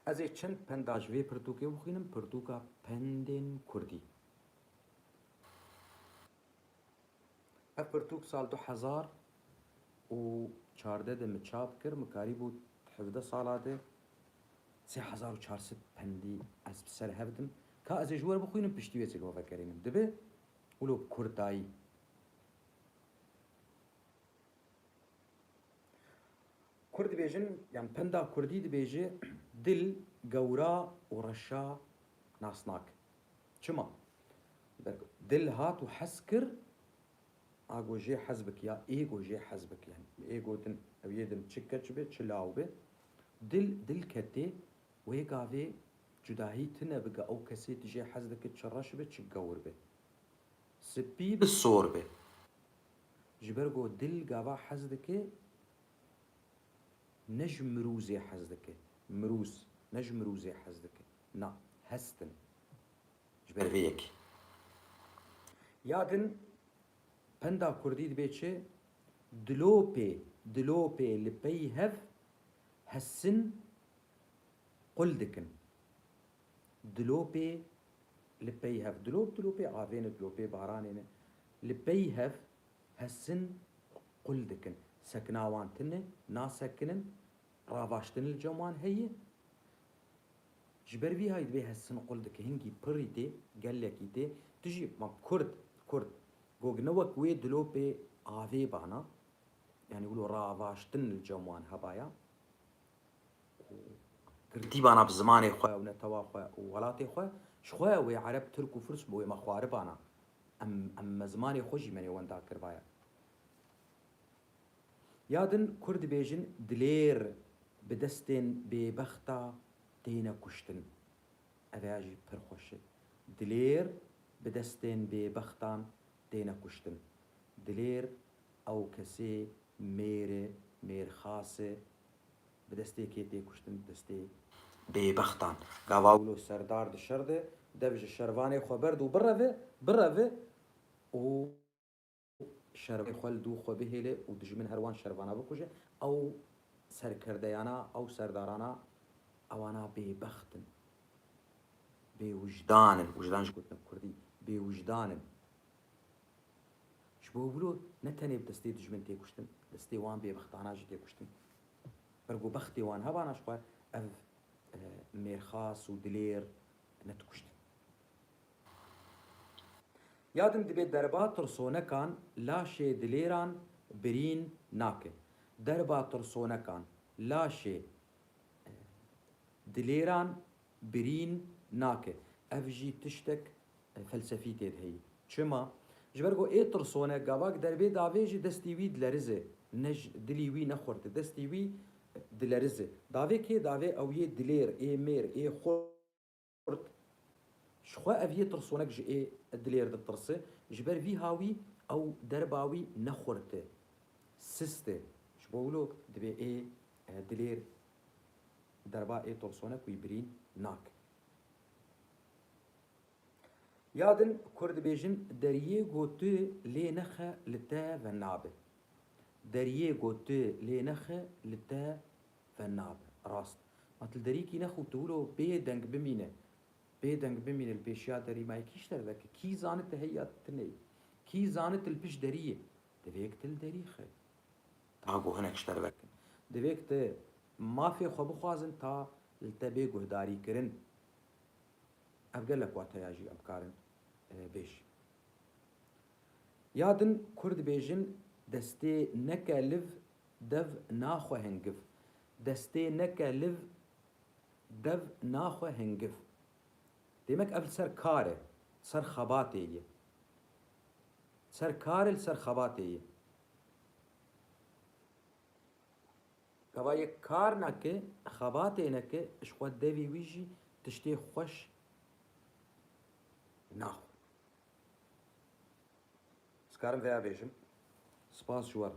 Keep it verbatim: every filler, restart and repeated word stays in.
Ez ê çend penda ji vê pirtûkê bixwînim, pirtûka pendên kurdî. Ev pirtûk sal du hezar û çardeh de min çap kir, min karîbû hevdeh sala de sê hezar û çar sed pendî ez bi ser hev dim. Ka ez ê ji we re bixwînim, piştî wê çêkê we vegerînim. Dibe wilo bi kurdayî. Kurd dibêjin, yan penda kurdî dibêje, dil gewra û reşa nas nake. Çima? Dil hat û hez kir, a go jê hez bik ya ê go jê hez bik, yani ê go din, ew yê din çi keç be, çi law be. Dil, dil ketê, wê gavê cudahî tune bike, ew kesê tu jê hez dike, çi reş be, çi gewr be. Spî bi sor be. Ji ber ku dil gava hez dike, ne ji mirûzê hez dike. Mirûz, ne ji mirûzê hez dike. Na, hestin. Ji ber vê yekê. Ya din penda kurdî dibê çi? Dilopê, dilopê li pey hev hesin qul dikin. Dilopê li pey hev. Dilop, dilopê avê ne, dilopê baranê ne. Li pey hev hesin qul dikin. Sekina wan tune, nasekinin, ravaştin li cem wan heye. Ji ber vî hayî divê hesin qul dike. Hingî pirî tê, gelekî tê. Tu jî, ma kurd, kurd. Gog ne wek wê dilopê avê bana. Yani wilo ravaştin li cem wan hebaya. Girtîbana bi zimanê xwe û netewa xwe û welatê xwe, ji xwe wê ereb, tirk û firs bi wê me xwaribana. Em, em me zimanê xwe jî me nêwenda kiribaya. Ya din kurd dibêjin, dilêr bi destên bêbexta têne kuştin. Ev ya jî pir xweş e. Dilêr bi destên bêbextan têne kuştin. Dilêr ew kesê mêr e, mêrxas e, bi destê kê tê kuştin? Bi destê bêbextan. Gava wilo serdar di şer de, dev ji şervanê xwe berd û bireve, bireve û şervanê xwe li dû xwe bihêle û dijmin her wan şervana bikuje. Ew serkerdeyana, ew serdarana, ewana bêbext in. Bêwijdan in. Wijdan jî gotin bi kurdî. Bêwijdan in. Ji bo wilo ne tenê bi destê dijmin tê kuştin, destê wan bêbextana jî tê kuştin. Ber ku bextê wan hebana ji xwe ev, e, mêrxas û dilêr nedikuştin. Ya din dibê derba tirsonekan laşê dilêran birîn nake. Derba tirsonekan laşê, e, dilêran birîn nake. Ev jî tiştek, e, felsefî tê de heyî. Çima? Ji ber ku ê tirsonek gavak derbê davê jî destî wî dilerize. Ne ji dilî wî ne xurt e. Destî wî, e, dilerize. Davê kê? Davê ew yê dilêr, ê mêr, ê xurt. Ji xwe ev yê tirsonek ji ê dilêr ditirse. Ji ber vî hawî ew derba wî ne xurt e. Sist e. Ji bo wilo dibê ê, e, dilêr derba ê tirsonek wî birîn nake. Ya din kurd dibêjin, deriyê ku tu lê nexe li te venabe. Deriyê ku tu lê nexe li te venabe. Rast. Ma tu li derîkî nex û tu wilo bê deng bimîne. Bê deng bimîne li pêşiya derî, ma yekî ji te re veke. Kî zane tu heyî ya tu neyî? Kî zane tu li pişt derî yî? Divêk tu li derî xe. Ta ku hinek ji te re vekin. Divêk tu mafê xwe bixwazin ta li te bê guhdarî kirin. Ev gelek wateya jî em karin, e, bêjin. Ya din kurd dibêjin, destê neke liv dev naxwe hingiv. Destê neke liv dev naxwe hingiv. Demek ev li ser kar e, ser xebatê ye. Ser kar e, li ser xebatê ye. Gava yek kar neke, xebatê neke, ji xwe devî wî jî tiştê xweş naxwe. Ez karim veya bêjim. Spas ji we re.